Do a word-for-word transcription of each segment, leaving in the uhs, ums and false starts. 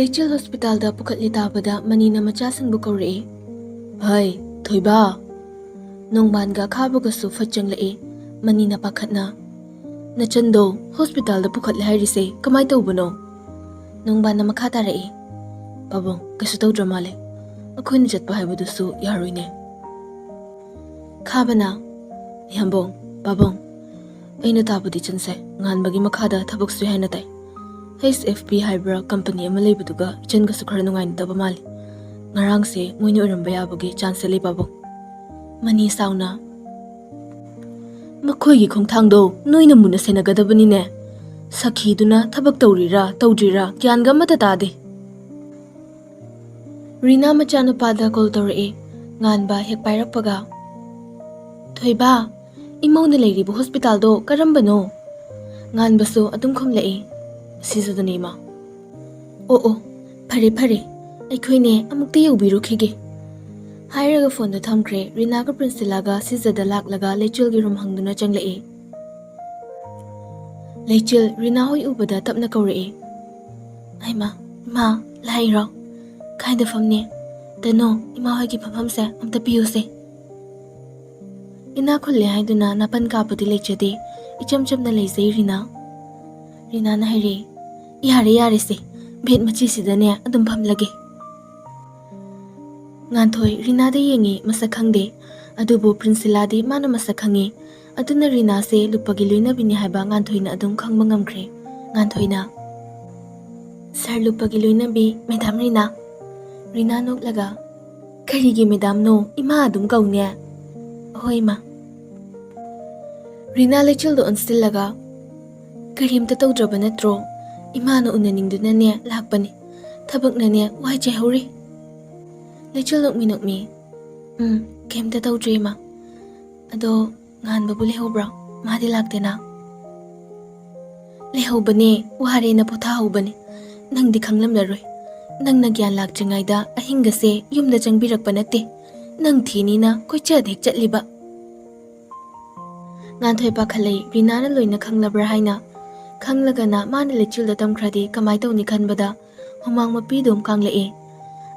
ꯂꯩꯆꯤꯜ ꯍꯣꯁꯄꯤꯇꯥꯜꯗ ꯄꯨꯈꯠꯂꯦ ꯇꯥꯕꯗ ꯃꯅꯤꯅ ꯃꯆꯥꯁꯤꯡꯕꯨ ꯀꯧꯔꯛꯏ꯫ "ꯍꯩ, ꯊꯣꯏꯕ!" ꯅꯣꯡꯕꯥꯟꯒ ꯈꯥꯕꯒꯁꯨ ꯐꯠ ꯆꯪꯂꯛꯏ꯫ ꯃꯅꯤꯅ ꯄꯥꯈꯠꯅ, "ꯅꯆꯟꯗꯣ ꯍꯣꯁꯄꯤꯇꯥꯜꯗ ꯄꯨꯈꯠꯂꯦ ꯍꯥꯏꯔꯤꯁꯦ ꯀꯃꯥꯏ ꯇꯧꯕꯅꯣ?" ꯅꯣꯡꯕꯥꯟꯅ ꯃꯈꯥ ꯇꯥꯔꯛꯏ꯫ "ꯄꯥꯕꯨꯡ, ꯀꯩꯁꯨ ꯇꯧꯗ꯭ꯔ ꯃꯥꯜꯂꯦ꯫ ꯑꯩꯈꯣꯏꯅ ꯆꯠꯄ ꯍꯥꯏꯕꯗꯨꯁꯨ ꯌꯥꯔꯣꯏꯅꯦ꯫" ꯈꯥꯕꯅ, "ꯏꯌꯥꯝꯕꯣꯡ, ꯄꯥꯕꯨꯡ, ꯑꯩꯅ ꯇꯥꯕꯗꯤ ꯏꯆꯟꯁꯦ ꯉꯥꯟꯕꯒꯤ ꯃꯈꯥꯗ ꯊꯕꯛ ꯁꯨꯏ ꯍꯥꯏꯅ ꯇꯥꯏ꯫ ꯍꯩꯆ ꯑꯦꯐ ꯄꯤ ꯍꯥꯏꯕ꯭ꯔꯥ ꯀꯝꯄꯅꯤ ꯑꯃ ꯂꯩꯕꯗꯨꯒ ꯏꯆꯟꯒꯁꯨ ꯈꯔ ꯅꯨꯡꯉꯥꯏꯅꯗꯕ ꯃꯥꯜꯂꯤ꯫ ꯉꯔꯥꯡꯁꯦ ꯃꯣꯏꯅ ꯑꯣꯏꯔꯝꯕ ꯌꯥꯕꯒꯤ ꯆꯥꯟꯁ ꯂꯩ ꯄꯥꯕꯨꯡ꯫" ꯃꯅꯤ ꯁꯥꯎꯅ, "ꯃꯈꯣꯏꯒꯤ ꯈꯣꯡꯊꯥꯡꯗꯣ ꯅꯣꯏꯅ ꯃꯨꯟꯅ ꯁꯦꯟꯅꯒꯗꯕꯅꯤꯅꯦ꯫ ꯁꯈꯤꯗꯨꯅ ꯊꯕꯛ ꯇꯧꯔꯤꯔꯥ ꯇꯧꯗ꯭ꯔꯤꯔꯥ ꯒ꯭ꯌꯥꯟꯒ ꯑꯃꯠꯇ ꯇꯥꯗꯦ꯫" ꯔꯤꯅꯥ ꯃꯆꯥꯅꯨꯄꯥꯗ ꯀꯣꯜ ꯇꯧꯔꯛꯑꯦ꯫ ꯉꯥꯟꯕ ꯍꯦꯛ ꯄꯥꯏꯔꯛꯄꯒ, "ꯊꯣꯏꯕ, ꯏꯃꯧꯅ ꯂꯩꯔꯤꯕ ꯍꯣꯁꯄꯤꯇꯥꯜꯗꯣ ꯀꯔꯝꯕꯅꯣ?" ꯉꯥꯟꯕꯁꯨ ꯑꯗꯨꯝ ꯈꯨꯝꯂꯛꯏ, "ꯁꯤꯖꯗꯅꯦ ꯏꯃꯥ꯫" "ꯑꯣ ꯑꯣ, ꯐꯔꯦ ꯐꯔꯦ, ꯑꯩꯈꯣꯏꯅꯦ ꯑꯃꯨꯛꯇ ꯌꯧꯕꯤꯔꯨꯈꯤꯒꯦ꯫" ꯍꯥꯏꯔꯒ ꯐꯣꯟꯗꯣ ꯊꯝꯈ꯭ꯔꯦ꯫ ꯔꯤꯅꯥꯒ ꯄ꯭ꯔꯤꯟꯁꯤꯂꯥꯒ ꯁꯤꯖꯗ ꯂꯥꯛꯂꯒ ꯂꯩꯆꯤꯜꯒꯤ ꯔꯨꯝ ꯍꯪꯗꯨꯅ ꯆꯪꯂꯛꯏ꯫ ꯂꯩꯆꯤꯜ ꯔꯤꯅꯥ ꯍꯣꯏ ꯎꯕꯗ ꯇꯞꯅ ꯀꯧꯔꯛꯏ, "ꯍꯩꯃꯥ, ꯏꯃꯥ, ꯂꯥꯛꯏꯔꯣ? ꯀꯥꯏꯗ ꯐꯝꯅꯤ? ꯇꯅꯨ, ꯏꯃꯥ ꯍꯣꯏꯒꯤ ꯐꯝꯐꯝꯁꯦ ꯑꯝꯇ ꯄꯤꯌꯨꯁꯦ꯫" ꯏꯅꯥꯛ ꯈꯨꯜꯂꯦ ꯍꯥꯏꯗꯨꯅ ꯅꯥꯄꯟ ꯀꯥꯞꯄꯗꯤ ꯂꯩꯖꯗꯦ꯫ ꯏꯆꯝ ꯆꯝꯅ ꯂꯩꯖꯩ ꯔꯤꯅꯥ꯫ ꯔꯤꯅꯥꯅ ꯍꯥꯏꯔꯦ, "ꯌꯥꯔꯦ ꯌꯥꯔꯦꯁꯦ, ꯚꯦꯠ ꯃꯆꯤꯁꯤꯗꯅꯦ ꯑꯗꯨꯝ ꯐꯝꯂꯒꯦ꯫" ꯉꯥꯟꯊꯣꯏ ꯔꯤꯅꯥꯗ ꯌꯦꯡꯉꯤ, ꯃꯁꯛ ꯈꯪꯗꯦ꯫ ꯑꯗꯨꯕꯨ ꯄ꯭ꯔꯤꯟꯁꯤꯂꯥꯗꯤ ꯃꯥꯅ ꯃꯁꯛ ꯈꯪꯉꯤ꯫ ꯑꯗꯨꯅ ꯔꯤꯅꯥꯁꯦ ꯂꯨꯄꯥꯒꯤ ꯂꯣꯏꯅꯕꯤꯅꯤ ꯍꯥꯏꯕ ꯉꯥꯟꯊꯣꯏꯅ ꯑꯗꯨꯝ ꯈꯪꯕ ꯉꯝꯈ꯭ꯔꯦ꯫ ꯉꯥꯟꯊꯣꯏꯅ, "ꯁꯥꯔ ꯂꯨꯄꯥꯒꯤ ꯂꯣꯏꯅꯕꯤ, ꯃꯦꯗꯥꯝ ꯔꯤꯅꯥ꯫" ꯔꯤꯅꯥ ꯅꯣꯛꯂꯒ, "ꯀꯔꯤꯒꯤ ꯃꯦꯗꯥꯝꯅꯣ? ꯏꯃꯥ ꯑꯗꯨꯝ ꯀꯧꯅꯦ꯫" "ꯍꯣꯏ, ꯏꯃꯥ꯫" ꯔꯤꯅꯥ ꯂꯩꯆꯤꯜꯗ ꯑꯣꯟꯁꯤꯜꯂꯒ, "ꯀꯔꯤꯝꯇ ꯇꯧꯗ꯭ꯔꯕ ꯅꯠꯇ꯭ꯔꯣ? ꯏꯃꯥꯅ ꯎꯅꯅꯤꯡꯗꯨꯅꯅꯦ ꯂꯥꯛꯄꯅꯤ꯫ ꯊꯕꯛꯅꯅꯦ ꯋꯥꯏ ꯆꯥꯏꯍꯧꯔꯤ꯫" ꯂꯩꯆꯤꯜ ꯅꯣꯛꯃꯤ ꯅꯣꯛꯃꯤ, "ꯎꯝ, ꯀꯩꯝꯇ ꯇꯧꯗ꯭ꯔꯤ, ꯏꯃꯥ꯫ ꯑꯗꯣ ꯉꯥꯟꯕꯕꯨ ꯂꯩꯍꯧꯕ꯭ꯔꯣ? ꯃꯥꯗꯤ ꯂꯥꯛꯇꯦꯅ?" "ꯂꯩꯍꯧꯕꯅꯦ, ꯋꯥꯔꯦꯅ ꯄꯣꯊꯥꯍꯧꯕꯅꯦ꯫ ꯅꯪꯗꯤ ꯈꯪꯂꯝꯂꯔꯣꯏ꯫ ꯅꯪꯅ ꯒ꯭ꯌꯥꯟ ꯂꯥꯛꯇ꯭ꯔꯤꯉꯩꯗ ꯑꯍꯤꯡꯒꯁꯦ ꯌꯨꯝꯗ ꯆꯪꯕꯤꯔꯛꯄ ꯅꯠꯇꯦ꯫ ꯅꯪ ꯊꯤꯅꯤꯅ ꯀꯣꯏꯆꯠ ꯍꯦꯛ ꯆꯠꯂꯤꯕ꯫" ꯉꯥꯟꯊꯣꯏ ꯄꯥꯈꯠꯂꯛꯏ, ꯔꯤꯅꯥꯅ ꯂꯣꯏꯅ ꯈꯪꯂꯕ꯭ꯔꯥ ꯍꯥꯏꯅ꯫ ꯈꯪꯂꯒꯅ ꯃꯥꯅ ꯂꯩꯆꯤꯜꯗ ꯇꯝꯈ꯭ꯔꯗꯤ ꯀꯃꯥꯏ ꯇꯧꯅꯤ ꯈꯟꯕꯗ ꯍꯨꯃꯥꯡ ꯃꯄꯤꯗꯨꯝ ꯀꯥꯡꯂꯛꯏ꯫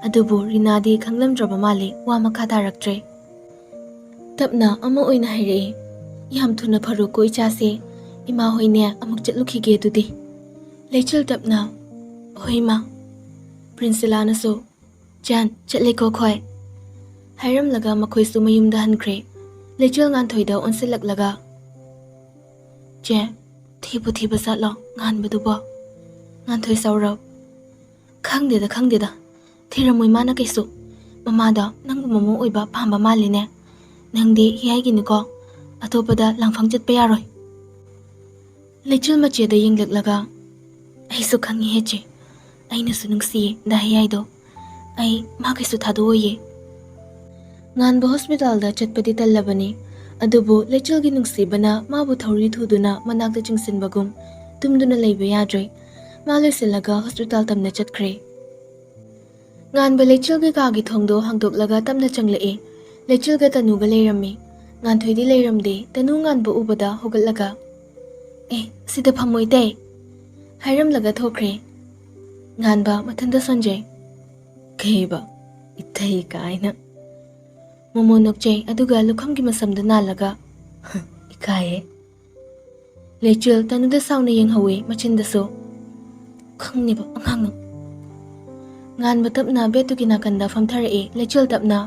ꯑꯗꯨꯕꯨ ꯔꯤꯅꯥꯗꯤ ꯈꯪꯂꯝꯗ꯭ꯔꯕ ꯃꯥꯜꯂꯤ, ꯋꯥ ꯃꯈꯥ ꯇꯥꯔꯛꯇ꯭ꯔꯦ꯫ ꯇꯞꯅ ꯑꯃ ꯑꯣꯏꯅ ꯍꯥꯏꯔꯛꯏ, "ꯌꯥꯝ ꯊꯨꯅ ꯐꯔꯣꯀꯣ ꯏꯆꯥꯁꯦ꯫ ꯏꯃꯥ ꯍꯣꯏꯅꯦ, ꯑꯃꯨꯛ ꯆꯠꯂꯨꯈꯤꯒꯦ ꯑꯗꯨꯗꯤ꯫" ꯂꯩꯆꯤꯜ ꯇꯞꯅ, "ꯍꯣꯏ ꯏꯃꯥ꯫" ꯄ꯭ꯔꯤꯟꯁꯤꯂꯥꯅꯁꯨ, "ꯖꯥꯟ, ꯆꯠꯂꯦꯀꯣ ꯈꯣꯏ?" ꯍꯥꯏꯔꯝꯂꯒ ꯃꯈꯣꯏꯁꯨ ꯃꯌꯨꯝꯗ ꯍꯟꯈ꯭ꯔꯦ꯫ ꯂꯩꯆꯤꯜ ꯉꯥꯟꯊꯣꯏꯗ ꯑꯣꯟꯁꯤꯜꯂꯛꯂꯒ, "ꯆꯦ, ꯊꯤꯕꯨ ꯊꯤꯕ ꯆꯠꯂꯣ ꯉꯥꯟꯕꯗꯨꯕꯣ?" ꯉꯥꯟꯊꯣꯏ ꯁꯥꯎꯔꯞ, "ꯈꯪꯗꯦꯗ, ꯈꯪꯗꯦꯗ꯫ ꯊꯤꯔꯝꯃꯣꯏ ꯃꯥꯅ ꯀꯩꯁꯨ꯫ ꯃꯃꯥꯗꯣ ꯅꯪꯕꯨ ꯃꯃꯧ ꯑꯣꯏꯕ ꯄꯥꯝꯕ ꯃꯥꯜꯂꯤꯅꯦ꯫ ꯅꯪꯗꯤ ꯍꯤꯌꯥꯏꯒꯤꯅꯤꯀꯣ꯫ ꯑꯇꯣꯞꯄꯗ ꯂꯥꯡꯐꯝ ꯆꯠꯄ ꯌꯥꯔꯣꯏ꯫" ꯂꯩꯆꯤꯜ ꯃꯆꯦꯗ ꯌꯦꯡꯂꯛꯂꯒ, "ꯑꯩꯁꯨ ꯈꯪꯉꯤꯍꯦ ꯆꯦ꯫ ꯑꯩꯅꯁꯨ ꯅꯨꯡꯁꯤꯌꯦ ꯗꯥ ꯍꯤꯌꯥꯏꯗꯣ꯫ ꯑꯩ ꯃꯥ ꯀꯩꯁꯨ ꯊꯥꯗꯣꯛꯑꯣꯏꯌꯦ꯫" ꯉꯥꯟꯕ ꯍꯣꯁꯄꯤꯇꯥꯜꯗ ꯆꯠꯄꯗꯤ ꯇꯜꯂꯕꯅꯤ, ꯑꯗꯨꯕꯨ ꯂꯩꯆꯤꯜꯒꯤ ꯅꯨꯡꯁꯤꯕꯅ ꯃꯥꯕꯨ ꯊꯧꯔꯤ ꯊꯨꯗꯨꯅ ꯃꯅꯥꯛꯇ ꯆꯤꯡꯁꯤꯟꯕꯒꯨꯝ ꯇꯨꯝꯗꯨꯅ ꯂꯩꯕ ꯌꯥꯗ꯭ꯔꯦ꯫ ꯃꯥ ꯂꯣꯏꯁꯤꯜꯂꯒ ꯍꯣꯁꯄꯤꯇꯥꯜ ꯇꯝꯅ ꯆꯠꯈ꯭ꯔꯦ꯫ ꯉꯥꯟꯕ ꯂꯩꯆꯤꯜꯒꯤ ꯀꯥꯒꯤ ꯊꯣꯡꯗꯣ ꯍꯥꯡꯗꯣꯛꯂꯒ ꯇꯞꯅ ꯆꯪꯂꯛꯏ꯫ ꯂꯩꯆꯤꯜꯒ ꯇꯅꯨꯒ ꯂꯩꯔꯝꯃꯤ꯫ ꯉꯥꯟꯊꯣꯏꯗꯤ ꯂꯩꯔꯝꯗꯦ꯫ ꯇꯅꯨ ꯉꯥꯟꯕ ꯎꯕꯗ ꯍꯧꯒꯠꯂꯒ, "ꯑꯦ, ꯁꯤꯗ ꯐꯝꯃꯣ ꯏꯇꯩ," ꯍꯥꯏꯔꯝꯂꯒ ꯊꯣꯛꯈ꯭ꯔꯦ꯫ ꯉꯥꯟꯕ ꯃꯊꯟꯇ ꯁꯣꯟꯖꯩ꯫ "ꯀꯩꯕ? ꯏꯇꯩ ꯀꯥꯏꯅ?" ꯃꯣꯃꯣ ꯅꯣꯛꯆꯩ, ꯑꯗꯨꯒ ꯂꯨꯈꯝꯒꯤ ꯃꯁꯝꯗꯨ ꯅꯥꯜꯂꯒ, "ꯏꯀꯥꯏꯌꯦ꯫" ꯂꯩꯆꯤꯜ ꯇꯅꯨꯗ ꯁꯥꯎꯅ ꯌꯦꯡꯍꯧꯏ, ꯃꯆꯤꯟꯗꯁꯨ, "ꯈꯪꯅꯦꯕ ꯑꯉꯥꯡꯅ꯫" ꯉꯥꯟꯕ ꯇꯞꯅ ꯕꯦꯠꯇꯨꯒꯤ ꯅꯥꯀꯟꯗ ꯐꯝꯊꯔꯛꯏ꯫ ꯂꯩꯆꯤꯜ ꯇꯞꯅ,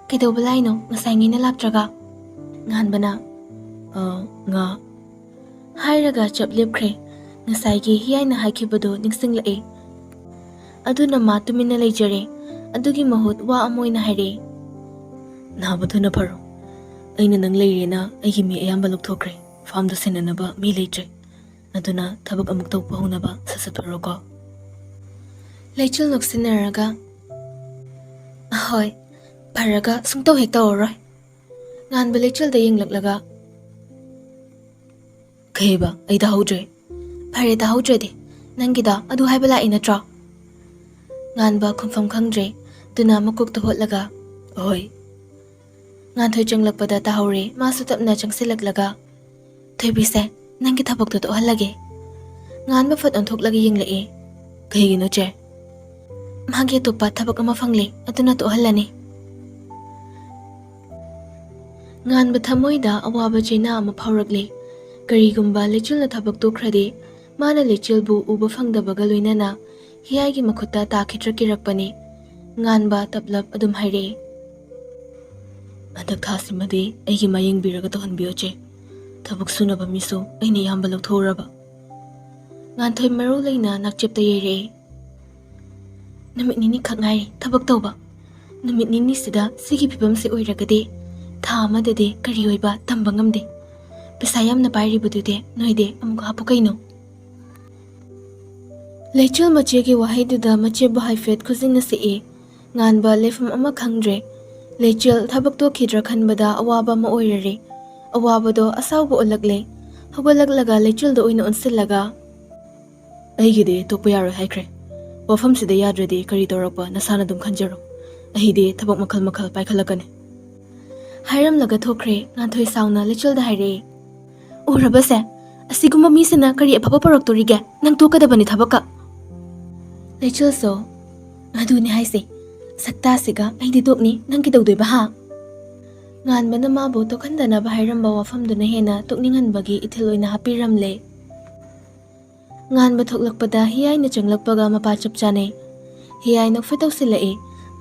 "ꯀꯩꯗꯧꯕ ꯂꯥꯛꯏꯅꯣ? ꯉꯁꯥꯏꯉꯩꯅ ꯂꯥꯛꯇ꯭ꯔꯒ?" ꯉꯥꯟꯕꯅ, "ꯑ, ꯉꯥ" ꯍꯥꯏꯔꯒ ꯆꯞ ꯂꯦꯞꯈ꯭ꯔꯦ꯫ ꯉꯁꯥꯏꯒꯤ ꯍꯤꯌꯥꯏꯅ ꯍꯥꯏꯈꯤꯕꯗꯨ ꯅꯤꯡꯁꯤꯡꯂꯛꯏ꯫ ꯑꯗꯨꯅ ꯃꯥ ꯇꯨꯃꯤꯟꯅ ꯂꯩꯖꯔꯦ꯫ ꯑꯗꯨꯒꯤ ꯃꯍꯨꯠ ꯋꯥ ꯑꯃ ꯑꯣꯏꯅ ꯍꯥꯏꯔꯛꯏ꯫ "ꯅꯥꯕ ꯊꯨꯅ ꯐꯔꯣ꯫ ꯑꯩꯅ ꯅꯪ ꯂꯩꯔꯦꯅ ꯑꯩꯒꯤ ꯃꯤ ꯑꯌꯥꯝꯕ ꯂꯧꯊꯣꯛꯈ꯭ꯔꯦ꯫ ꯐꯥꯝꯗ ꯁꯦꯟꯅꯅꯕ ꯃꯤ ꯂꯩꯇ꯭ꯔꯦ꯫ ꯑꯗꯨꯅ ꯊꯕꯛ ꯑꯃꯨꯛ ꯇꯧꯕ ꯍꯧꯅꯕ ꯁꯠ ꯁꯠ ꯐꯔꯣꯀꯣ꯫" ꯂꯩꯆꯤꯜ ꯅꯣꯛꯁꯤꯟꯅꯔꯒ, "ꯍꯣꯏ, ꯐꯔꯒ ꯁꯨꯡꯇꯧ ꯍꯦꯛ ꯇꯧꯔꯔꯣꯏ꯫" ꯉꯥꯟꯕ ꯂꯩꯆꯤꯜꯗ ꯌꯦꯡꯂꯛꯂꯒ, "ꯀꯩꯕ? ꯑꯩ ꯇꯥꯍꯧꯗ꯭ꯔꯦ꯫" "ꯐꯔꯦ, ꯇꯥꯍꯧꯗ꯭ꯔꯗꯤ꯫ ꯅꯪꯒꯤꯗꯣ ꯑꯗꯨ ꯍꯥꯏꯕ ꯂꯥꯛꯏ ꯅꯠꯇ꯭ꯔꯣ?" ꯉꯥꯟꯕ ꯈꯨꯝꯐꯝ ꯈꯪꯗ꯭ꯔꯦ꯫ ꯑꯗꯨꯅ ꯃꯀꯣꯛꯇ ꯍꯣꯠꯂꯒ, "ꯑꯍꯣꯏ꯫" ꯉꯥꯟꯊꯣꯏ ꯆꯪꯂꯛꯄꯗ ꯇꯥꯍꯧꯔꯦ꯫ ꯃꯥꯁꯨ ꯇꯞꯅ ꯆꯪꯁꯤꯜꯂꯛꯂꯒ, "ꯊꯣꯏꯕꯤꯁꯦ, ꯅꯪꯒꯤ ꯊꯕꯛꯇꯣ ꯇꯣꯛꯍꯜꯂꯒꯦ꯫" ꯉꯥꯟꯕ ꯐꯠ ꯑꯣꯟꯊꯣꯛꯂꯒ ꯌꯦꯡꯂꯛꯏ꯫ "ꯀꯩꯒꯤꯅꯣ, ꯆꯦ?" "ꯃꯥꯒꯤ ꯑꯇꯣꯞꯄ ꯊꯕꯛ ꯑꯃ ꯐꯪꯂꯦ, ꯑꯗꯨꯅ ꯇꯣꯛꯍꯜꯂꯅꯤ꯫" ꯉꯥꯟꯕ ꯊꯃꯣꯏꯗ ꯑꯋꯥꯕ ꯆꯩꯅꯥ ꯑꯃ ꯐꯥꯎꯔꯛꯂꯦ꯫ ꯀꯔꯤꯒꯨꯝꯕ ꯂꯩꯆꯤꯜꯅ ꯊꯕꯛ ꯇꯣꯛꯈ꯭ꯔꯗꯤ, ꯃꯥꯅ ꯂꯩꯆꯤꯜꯕꯨ ꯎꯕ ꯐꯪꯗꯕꯒ ꯂꯣꯏꯅꯅ ꯍꯤꯌꯥꯏꯒꯤ ꯃꯈꯨꯠꯇ ꯇꯥꯈꯤꯗ꯭ꯔ ꯀꯤꯔꯛꯄꯅꯤ꯫ ꯉꯥꯟꯕ ꯇꯞꯂꯞ ꯑꯗꯨꯝ ꯍꯥꯏꯔꯛꯏ, "ꯍꯟꯗꯛ ꯊꯥꯁꯤꯃꯗꯤ ꯑꯩꯒꯤ ꯃꯥ ꯌꯦꯡꯕꯤꯔꯒ ꯇꯧꯍꯟꯕꯤꯌꯣ, ꯆꯦ꯫ ꯊꯕꯛ ꯁꯨꯅꯕ ꯃꯤꯁꯨ ꯑꯩꯅ ꯑꯌꯥꯝꯕ ꯂꯧꯊꯣꯛꯎꯔꯕ꯫" ꯉꯥꯟꯊꯣꯏ ꯃꯔꯧ ꯂꯩꯅ ꯅꯥꯛꯆꯦꯞꯇ ꯌꯩꯔꯛꯏ꯫ "ꯅꯨꯃꯤꯠ ꯅꯤꯅꯤꯈꯛ ꯉꯥꯏꯔꯦ ꯊꯕꯛ ꯇꯧꯕ꯫ ꯅꯨꯃꯤꯠ ꯅꯤꯅꯤꯁꯤꯗ ꯁꯤꯒꯤ ꯐꯤꯕꯝꯁꯤ ꯑꯣꯏꯔꯒꯗꯤ ꯊꯥ ꯑꯃꯗꯗꯤ ꯀꯔꯤ ꯑꯣꯏꯕ ꯇꯝꯕ ꯉꯝꯗꯦ꯫ ꯄꯩꯁꯥ ꯌꯥꯝꯅ ꯄꯥꯏꯔꯤꯕꯗꯨꯗꯤ ꯅꯣꯏꯗꯤ ꯑꯃꯨꯛ ꯍꯥꯞꯄꯨ ꯀꯩꯅꯣ꯫" ꯂꯩꯆꯤꯜ ꯃꯆꯦꯒꯤ ꯋꯥꯍꯩꯗꯨꯗ ꯃꯆꯦꯕꯨ ꯍꯥꯏꯐꯦꯠ ꯈꯨꯖꯤꯟꯅ ꯁꯤꯛꯏ꯫ ꯉꯥꯟꯕ ꯂꯩꯐꯝ ꯑꯃ ꯈꯪꯗ꯭ꯔꯦ꯫ ꯂꯩꯆꯤꯜ ꯊꯕꯛ ꯇꯣꯛꯈꯤꯗ꯭ꯔꯥ ꯈꯟꯕꯗ ꯑꯋꯥꯕ ꯑꯃ ꯑꯣꯏꯔꯔꯦ꯫ ꯑꯋꯥꯕꯗꯣ ꯑꯁꯥꯎꯕ ꯑꯣꯜꯂꯛꯂꯦ꯫ ꯍꯧꯒꯠꯂꯛꯂꯒ ꯂꯩꯆꯤꯜꯗ ꯑꯣꯏꯅ ꯑꯣꯟꯁꯤꯜꯂꯒ, "ꯑꯩꯒꯤꯗꯤ ꯇꯣꯛꯄ ꯌꯥꯔꯣꯏ ꯍꯥꯏꯈ꯭ꯔꯦ꯫ ꯋꯥꯐꯝꯁꯤꯗ ꯌꯥꯗ꯭ꯔꯗꯤ ꯀꯔꯤ ꯇꯧꯔꯛꯄ ꯅꯁꯥꯅ ꯑꯗꯨꯝ ꯈꯟꯖꯔꯣ꯫ ꯑꯩꯗꯤ ꯊꯕꯛ ꯃꯈꯜ ꯃꯈꯜ ꯄꯥꯏꯈꯠꯂꯛꯀꯅꯤ꯫" ꯍꯥꯏꯔꯝꯂꯒ ꯊꯣꯛꯈ꯭ꯔꯦ꯫ ꯉꯥꯟꯊꯣꯏ ꯁꯥꯎꯅ ꯂꯩꯆꯤꯜꯗ ꯍꯥꯏꯔꯛꯑꯦ, "ꯎꯔꯕꯁꯦ? ꯑꯁꯤꯒꯨꯝꯕ ꯃꯤꯁꯤꯅ ꯀꯔꯤ ꯑꯐꯕ ꯄꯨꯔꯛꯇꯣꯔꯤꯒꯦ? ꯅꯪ ꯇꯣꯛꯀꯗꯕꯅꯤ ꯊꯕꯛꯀ꯫" ꯂꯩꯆꯤꯜꯁꯨ, "ꯑꯗꯨꯅꯤ ꯍꯥꯏꯁꯦ, ꯁꯛꯇꯥꯁꯤꯒ ꯑꯩꯗꯤ ꯇꯣꯛꯅꯤ, ꯅꯪ ꯀꯩꯗꯧꯗꯣꯏꯕ ꯍꯥ?" ꯉꯥꯟꯕꯅ ꯃꯥꯕꯨ ꯇꯣꯛꯍꯟꯗꯅꯕ ꯍꯥꯏꯔꯝꯕ ꯋꯥꯐꯝꯗꯨꯅ ꯍꯦꯟꯅ ꯇꯣꯛꯅꯤꯡꯍꯟꯕꯒꯤ ꯏꯊꯤꯜ ꯑꯣꯏꯅ ꯍꯥꯞꯄꯤꯔꯝꯂꯦ꯫ ꯉꯥꯟꯕ ꯊꯣꯛꯂꯛꯄꯗ ꯍꯤꯌꯥꯏꯅ ꯆꯪꯂꯛꯄꯒ ꯃꯄꯥ ꯆꯞ ꯆꯥꯅꯩ꯫ ꯍꯤꯌꯥꯏ ꯅꯣꯛꯐꯦꯠ ꯇꯧꯁꯤꯜꯂꯛꯏ꯫